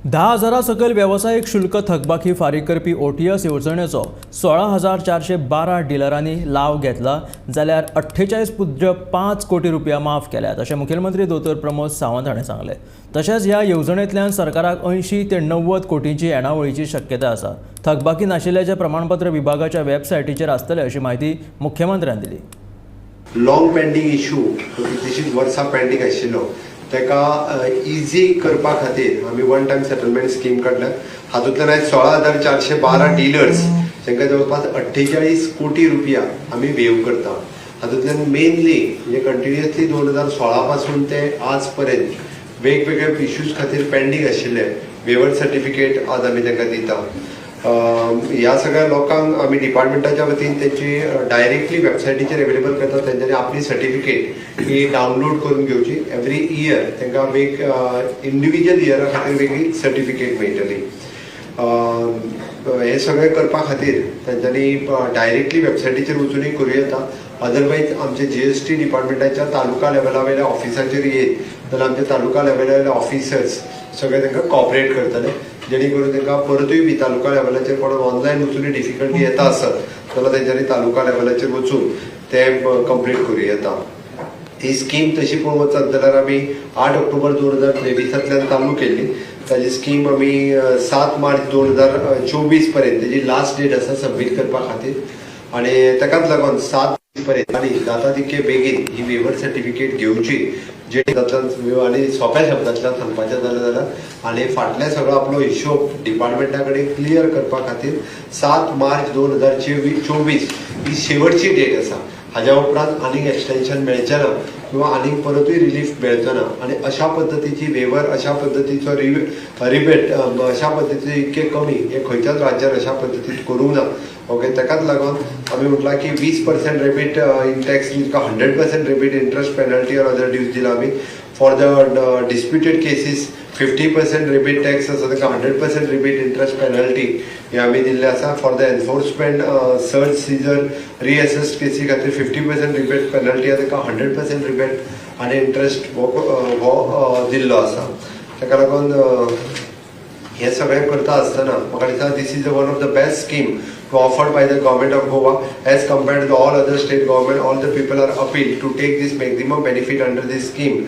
10,000 सकयल वेवसायीक शुल्क थकबाकी फारीक करपी ओटीएस येवजणेचो 16,412 डिलरांनी लाव घेतला जाल्यार 48.05 कोटी रुपया माफ केल्यात, अशें मुखेलमंत्री दोतोर प्रमोद सावंत हाणें सांगलें. तशेंच ह्या येवजणेंतल्यान सरकाराक 80 ते 90 कोटींची येणावळीची शक्यताय आसा. थकबाकी नाशिल्ल्याचें प्रमाणपत्र विभागाच्या वेबसायटीचेर आसतलें, अशी म्हायती मुख्यमंत्र्यान दिली. लॉंग पेंडींग इशू, कितलींशींच वर्सां पेंडींग आशिल्लो, ताका इजी करपा खातीर आमी वन टायम सेटलमेंट स्कीम काडल्या. हातूंतल्यान आयज 16,412 डिलर्स, तांकां जवळपास 48 कोटी रुपया आमी वेव करता. हातूंतल्यान मेनली म्हणजे कंटिन्युअसली 2016 पासून ते आज पर्यंत वेगवेगळे इश्यूज खातीर पेंडींग आशिल्ले वेवर सर्टिफिकेट आज आमी तांकां दिता. ह्या सगळ्या लोकांक आमी डिपार्टमेंटाच्या वतीन तेंची डायरेक्टली वेबसायटीचेर अवेलेबल करता. तेंच्यांनी आपली सर्टिफिकेट ही डावनलोड करून घेवची. एवरी इयर तांकां वेग इंडिविज्युअल इयरा खातीर वेगळी सर्टिफिकेट मेळटली. हें सगळें करपा खातीर तेंच्यांनी डायरेक्टली वेबसायटीचेर वचुनूय करूं येता. अदरवायज आमचे जीएसटी डिपार्टमेंटाच्या तालुका लेवला वयल्या ऑफिसाचेर येत जाल्यार आमचे तालुका लेवला वयले ऑफिसर्स सगळे तांकां कॉपरेट करतले, जेणे करून तांकां परतूय बी तालुका लेवलाचेर कोणाक ऑनलायन वचूनय डिफिकल्टी येता आसत जाल्यार तेंच्यांनी तालुका लेवलाचेर वचून तें कंप्लीट करूं येता. ही स्कीम तशी पळोवंक वचत जाल्यार आमी 8 ऑक्टोबर 2023तांतल्यान चालू केल्ली. ताजी स्कीम आमी 7 मार्च 2024 पर्यंत तेजी लास्ट डेट आसा सबमीट करपा खातीर आनी ताकाच लागून 7 पर्यंत आनी जाता तितके बेगीन ही वेवर सर्टिफिकेट घेवची, जे जातल्यान आनी सोंप्या शब्दांतल्यान सांगपाचें जालें जाल्यार आनी फाटले सगळो आपलो हिशोब डिपार्टमेंटा कडेन क्लियर करपा खातीर 7 मार्च 2024 ही शेवटची डेट आसा. हाज्या उपरांत आनीक एक्सटेन्शन मेळचें ना किंवा आनीक परतूय रिलीफ मेळचो ना. आनी अशा पद्दतीची वेवर, अशा पद्दतीचो रिबेट, अशा पद्दतीचे इतके कमी हे खंयच्याच राज्यान अशा पद्दतीन करूंक ना. ओके, ताकाच लागून आमी म्हटलां की 20% rabbit in tax, 100% rebate interest, penalty or other dues दिला आमी. For the disputed cases 50% rebate tax आसा, ताका 100% रिबेट इंट्रस्ट पेनल्टी हे आमी दिल्ले आसा. For the enforcement, search, seizure, reassessed केसी खातीर 50% रिबेट पेनल्टी आसा, ताका 100% रिबेट आनी इंट्रस्ट हो दिल्लो आसा. ताका लागून हें सगळें करता आसतना म्हाका दिसता this is one of the best scheme to offered by the government of Goa as compared to all other state government. All the people are appeal to take this maximum benefit under this scheme.